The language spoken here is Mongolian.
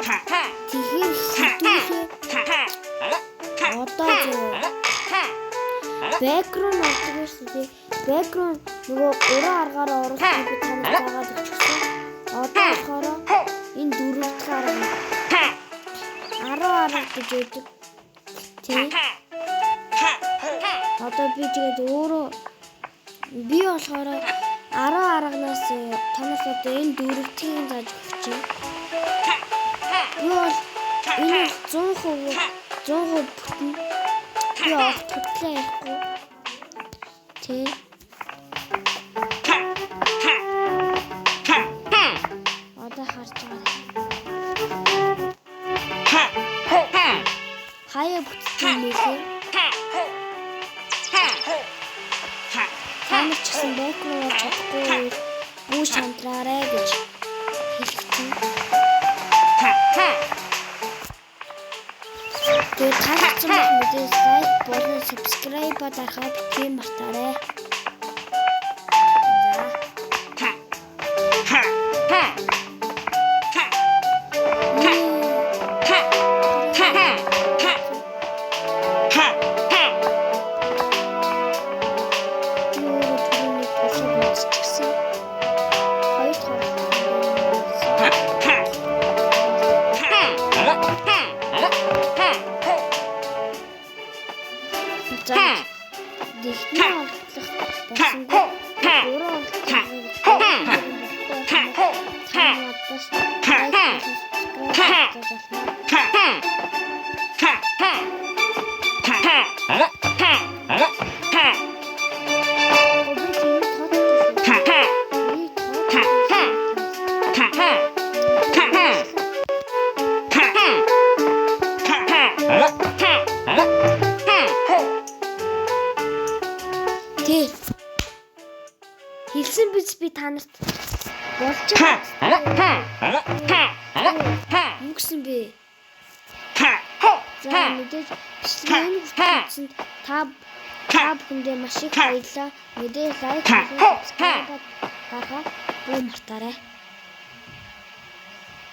Тэгэхээр хэдүүлээ одоо зөв backroom ордог шүү дээ. Backroom нөгөө гурван аргаар оруулахыг би танад заагаад өгчихсөн. Одоо болохоор энэ дөрөв дахь арга 10 арга гэж өгдөг. Тий. Одоо би тэгээд өөрөө би болохоор 10 арганаас танаас одоо энэ дөрөв дахийг зааж өгч чинь. Би бол энэ бол 100% бүтнэ. Би огт худлаа ярихгүй. Тий. Одоо харж байгаа. Хаяа бүтсэн юм лээ. Та нар ч гэсэн backroom орж чадахгүй бол бүү шантраарай гэж хэлэх чинь. Тэгээд таалагдсан бол мэдээж like болон subscribe дарахаа битгий мартаарай. За. Би өөрөө түрүүний тулыг үзчихсэн. Хоёр дахь оролдлого. За, эхний оролдлого болсонгүй гурван оролдлогыг та бас like болон subscribe хийж болно. Би тийм тооцсон шүү. Би тооцсон. Тий. Хэлсэн биз би та нарт болж байгаа. Юу гэсэн бэ? За, мэдээж бичлэгийн энэ хүртэл үзсэнд та бүхэндээ маш их баярлалаа. Мэдээж like болон subscribe дарахаа бүү мартаарай.